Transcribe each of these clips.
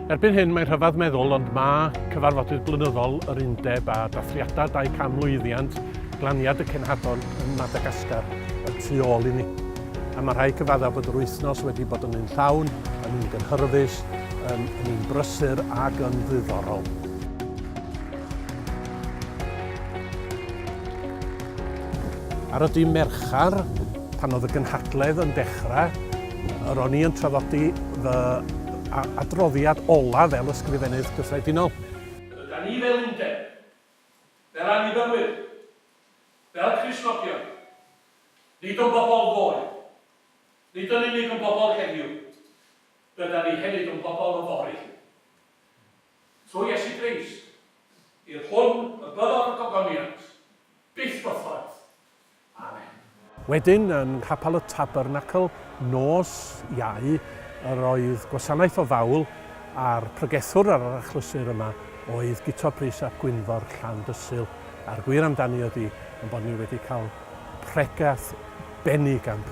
Erbyn hyn mae rhyfedd meddwl ond mae cyfarfodydd blynyddol yr Undeb a dathliadau 200 mlwyddiant glaniad y cenhadon yn Madagascar y tu ôl i ni. A mae rhaid cyfaddef bod yr wythnos wedi bod yn un llawn, yn un gynhyrfus, yn, yn un brysur ac yn ddiddorol. Ar y dydd Mercher, pan oedd y gynhadledd yn dechrau, yr o'n i yn traddodi fy adroddiad ola fel ysgrifennydd cyffredinol. Rydan ni fel undeb, fel Annibynwyr, fel Cristnogion, nid yn bobl ddoe, nid yn unig yn bobl heddiw, rydan ni hefyd yn bobl yfory. Trwy Iesu Grist, i'r hwn y byddo'r gogoniant, byth bythoedd. Amen. Wedyn, yn Nghapel y Tabernacl, nos Iau, yr oedd gwasanaeth o fawl, a'r pregethwr ar yr achlysur yma oedd Guto Prys ap Gwynfor, Llandysul. A'r gwir amdani ydi ein bod ni wedi cael pregeth benigamp.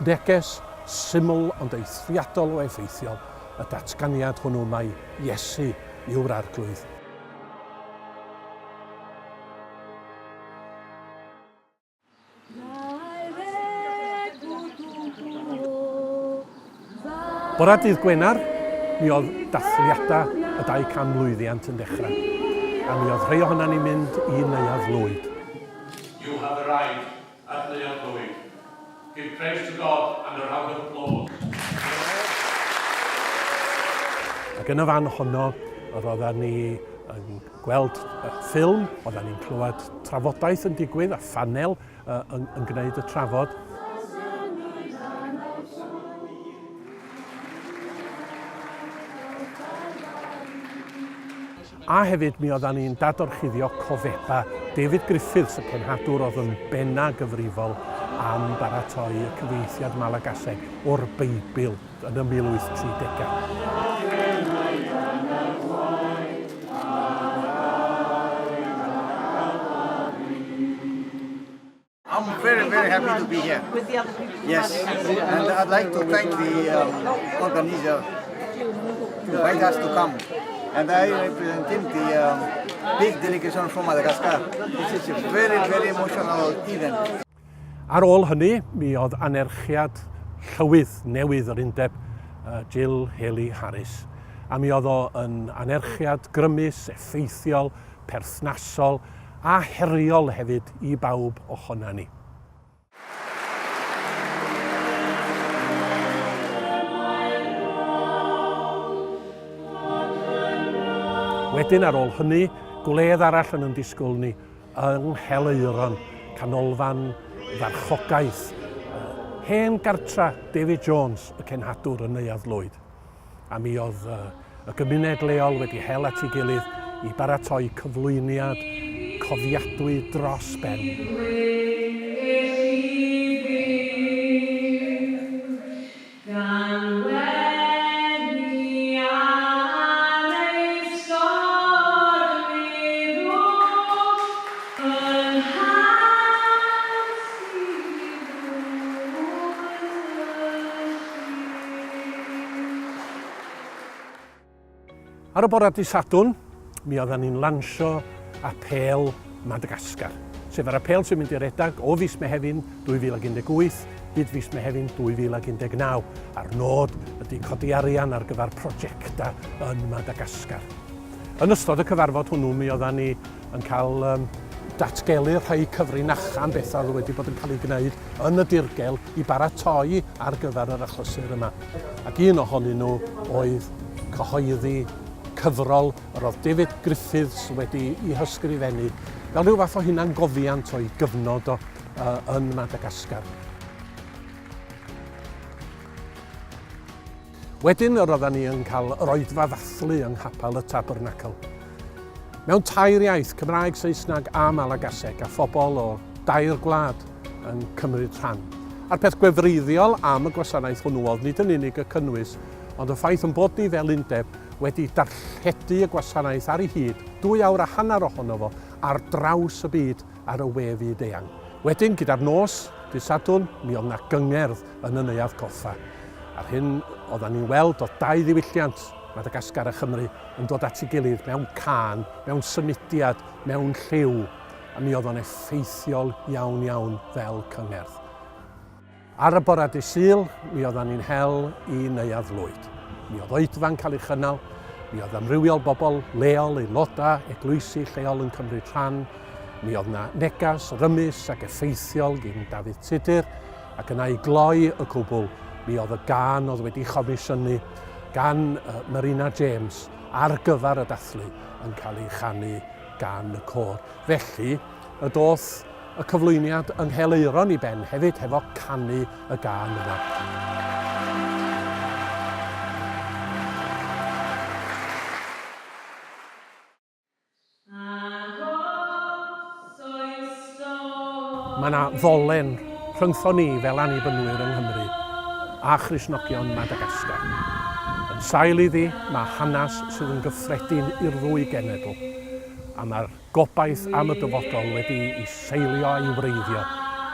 Neges syml ond eithriadol o effeithiol, y datganiad hwnnw mai Iesu yw'r Arglwydd. Bore dydd Gwener, mi oedd dathliadau y 200 mlwyddiant yn dechrau, a mi oedd rhai ohonan ni'n mynd i Neuadd Lwyd. You have arrived at Neuadd Lwyd. Give praise to God and a round of applause. Ac yn y fan honno, yr oeddan ni yn gweld ffilm, oeddan ni'n clywed trafodaeth yn digwydd a phanel yn, yn gwneud y trafod. A hefyd mi oeddan ni'n dadorchuddio cofeba David Griffiths, y cenhadwr oedd yn benna gyfrifol am baratoi y cyfieithiad Malagaseg o'r Beibl yn y 1830au. I'm very, very happy to be here. With the other people. Yes, and I'd like to thank the um, organizer to invite us to come. And I representing the um, big delegation from Madagascar. This is a very, very emotional event. Ar ôl hynny, mi oedd anerchiad llywydd newydd yr undeb, Jill Haley Harris. A mi oedd o yn anerchiad grymus, effeithiol, perthnasol a heriol hefyd i bawb ohona ni. Wedyn ar ôl hynny, gwledd arall yn yn disgwyl ni yng Ngheleuron, canolfan farchogaeth hen gartra David Jones, y cenhadwr yn Neuadd Lwyd. A mi oedd y gymuned leol wedi hel at ei gilydd i baratoi cyflwyniad cofiadwy dros ben. Gan wenu ar ei stormydd wrth fy nhad sydd wrth y llys. Ar y bore dydd Sadwrn, mi oeddan ni'n lansio apêl Madagascar, sef yr apêl sy'n mynd i redag o fis Mehefin 2018 hyd fis Mehefin 2019, a'r nod ydy codi arian ar gyfer prosiectau yn Madagascar. Yn ystod y cyfarfod hwnnw, mi oeddan ni yn cael um, datgelu rhai cyfrinachau am bethau oedd wedi bod yn cael eu gwneud yn y dirgel i baratoi ar gyfer yr achlysur yma. Ac un ohonyn nhw oedd cyhoeddi cyfrol yr oedd David Griffiths wedi ei hysgrifennu fel rhyw fath o hunangofiant o'i gyfnod o uh, yn Madagascar. Wedyn yr oeddan ni yn cael yr oedfa ddathlu yng Nghapel y Tabernacl. Mewn tair iaith, Cymraeg, Saesneg a Malagaseg, a phobl o dair gwlad yn cymryd rhan. A'r peth gwefreiddiol am y gwasanaeth hwnnw oedd nid yn unig y cynnwys, ond y ffaith yn bod ni fel undeb wedi darlledu y gwasanaeth ar ei hyd, dwy awr a hanner ohono fo, ar draws y byd ar y we fyd eang. Wedyn, gyda'r nos, Dydd Sadwrn, mi oedd 'na gyngerdd yn y Neuadd Goffa. A'r hyn oeddan ni'n weld oedd dau ddiwylliant, Madagascar a Chymru, yn dod at ei gilydd mewn cân, mewn symudiad, mewn lliw, a mi oedd o'n effeithiol iawn iawn fel cyngerdd. Ar y bore dydd Sul, mi oeddan ni'n hel i Neuadd Lwyd. Mi oedd oedfa'n cael ei chynnal, mi oedd amrywiol bobl leol, aelodau, eglwysi lleol yn cymryd rhan, mi oedd 'na negas rymus ac effeithiol gin Dafydd Tudur, ac yna i gloi y cwbl, mi oedd y gân oedd wedi chomisiynu gan Marina James ar gyfer y dathlu yn cael ei chanu gan y côr. Felly, y doth y cyflwyniad yng Nghael i ben hefyd hefo canu y gân yna. Mae yna ddolen rhyngtho ni fel Annibynwyr yng Nghymru a Christnogion Madagascar. Yn sail iddi mae hanes sydd yn gyffredin i'r ddwy genedl, a mae'r gobaith am y dyfodol wedi'i seilio a'i wreiddio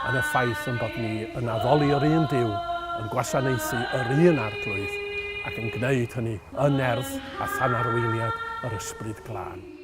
yn y ffaith ein bod ni yn addoli yr un Duw, yn gwasanaethu yr un Arglwydd, ac yn gwneud hynny yn nerth a than arweiniad yr Ysbryd Glân.